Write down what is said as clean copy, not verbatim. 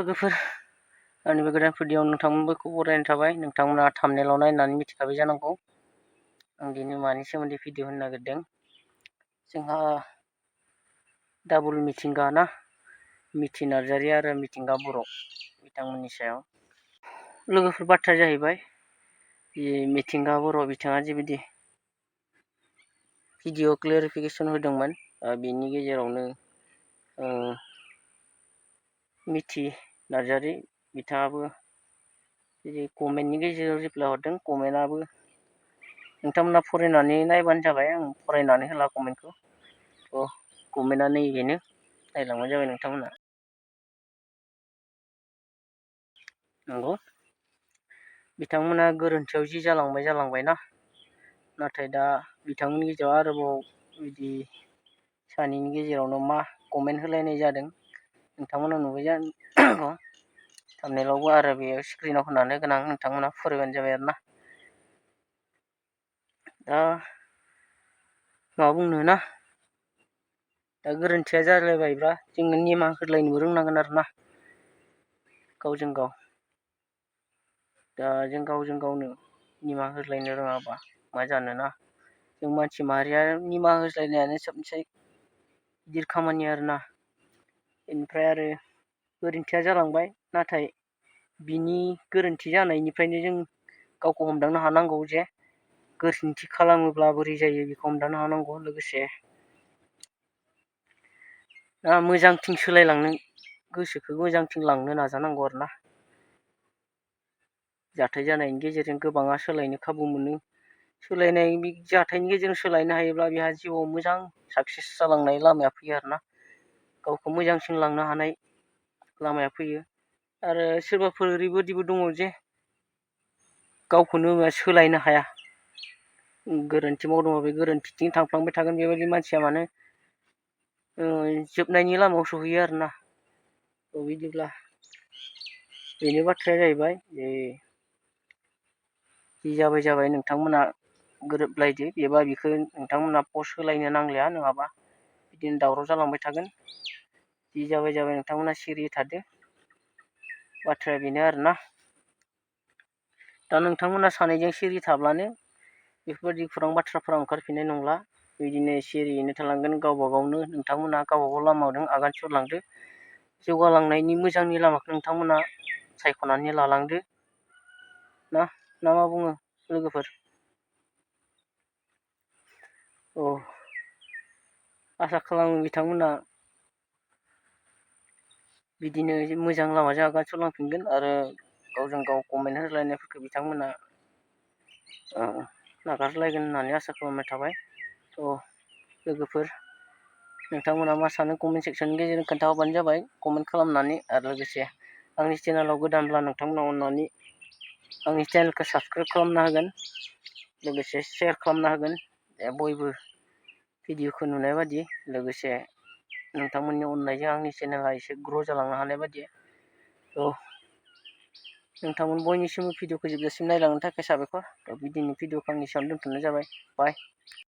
लोगोफोर आंनि बे गोदान भिडिअ'आव नोंथांमोनखौ बरायनाय थाबाय। नोंथांमोना थाम्बनेइलाव नायनानै मिथिखाबाय जानांगौ आं दिनै मानि सोमोन्दै भिडिअ होनो नागिरदों। जोंहा डाबल मिथिंगा ना, मिथि नार्जारि आरो मिथिंगा बर' बिथांमोननि सायाव। लोगोफोर बाथ्राया जाहैबाय मिथिंगा बर' बिथाङा जिबायदि भिडिअ क्लेरिफिकेसन होदोंमोन, बेनि गेजेरावनो मिथि नार्जारि बिथाङाबो कमेन्टनि गेजेराव रिप्लाय हरदों। कमेन्टआबो नोंथांमोना फरायनानै नायबानो जाबाय, आं फरायनानै होला कमेन्टखौ। कमेन्टआ नैबेनो, नायलांबानो जाबाय नोंथांमोना। नंगौ, बिथांमोना गोरोन्थियाव जि जालांबाय ना, नाथाय दा बिथांमोननि गेजेराव आरोबाव बिदि सानैनि गेजेरावनो मा कमेन्ट होलायनाय जादों नोंथांमोना नुबाय जानांगौ थाम्बनेइलावबो, आरो बेयाव स्क्रिनाव होनानै गोनां नोंथांमोना फरायबानो जाबाय आरो ना। दा मा बुंनो ना, दा गोरोन्थिया जालायबायब्ला जोङो निमाहा होलायनोबो रोंनांगोन आरो ना, गावजों गाव। दा जों गावजों गावनो निमाहा होलायनो रोङाबा मा जानोना। जों मानसि माहारिया निमाहा होज्लायनायानो सबसे गिदिर खामानि आरोना। बेनिफ्राय आरो गोरोन्थिया जालांबाय, नाथाय बिनि गोरोन्थि जानायनिफ्रायनो जों गावखौ हमदांनो हानांगौ जे गोरोन्थि खालामोब्ला बोरै जायो, बेखौ हमदांनो हानांगौ। लोगोसे मोजांथिं सोलायलांनो, गोसोखौ मोजांथिं लांनो नाजानांगौ आरो ना। जाथाय जानायनि गेजेरजों गोबाङा सोलायनो खाबु मोनो। सोलायनाय जाथायनि गेजेरजों सोलायनो हायोब्ला बेहा जिउआव मोजां साक्सेस जालांनाय लामाया फैयो आरो ना, गावखौ मोजांसिन लांनो हानाय लामाया फैयो। आरो सोरबाफोर ओरैबायदिबो दङ जे गावखौनो सोलायनो हाया, गोरोन्थि मावदोंबा बे गोरोन्थिथिं थांफ्लांबाय थागोन। बेबायदि मानसिया माने जोबनायनि लामायाव सहैयो आरो ना। बिदिब्ला बेनि बाथ्राया जाहैबाय जि जाबाय नोंथांमोना गोरोबलायदो, एबा बेखौ नोंथांमोना पस्ट होलायनो नांलिया, नङाबा बिदिनो दावराव जालांबाय थागोन। जि जाबाय नोंथांमोना सिरि थादो, बाथ्राया बेनो आरोना। दा नोंथांमोना सानैजों सिरि थाब्लानो बेफोरबायदि खौरां बाथ्राफोरा ओंखारफिननाय नंला। बिदिनो सिरियैनो थालांगोन। गावबा गावनो नोंथांमोना गावबा गाव लामाजों आगान सुरलांदो, जौगालांनायनि मोजांनि लामाखौ नोंथांमोना सायख'नानै लालांदो ना मा बुङो लोगोफोर? आसा खालामो बिथांमोना बिदिनो मोजां लामाजों आगान सुरलांफिनगोन, आरो गावजों गाव कमेन्ट होलायनायफोरखौ बिथांमोना नागारलायगोन होननानै आसा खालामनाय थाबाय। लोगोफोर, नोंथांमोना मा सानो कमेन्ट सेक्सननि गेजेरजों खोन्थाहरबानो जाबाय, कमेन्ट खालामनानै। आरो लोगोसे आंनि चेनेलाव गोदानब्ला नोंथांमोना अननानै आंनि चेनेलखौ साबस्क्राइब खालामना होगोन, लोगोसे शेयार खालामना होगोन, बयबो भिडिअखौ नुनाय बादि। लोगोसे नोंथांमोननि अननायजों आंनि चेनेला एसे ग्र' जालांनो हानाय बादि। नोंथांमोन बयनिसिमबो भिडिअखौ जोबजासिम नायलांनो थाखाय साबायखर। बिदिनो भिडिअखौ आंनि सायावनो दोनथ'नाय जाबाय। बाय।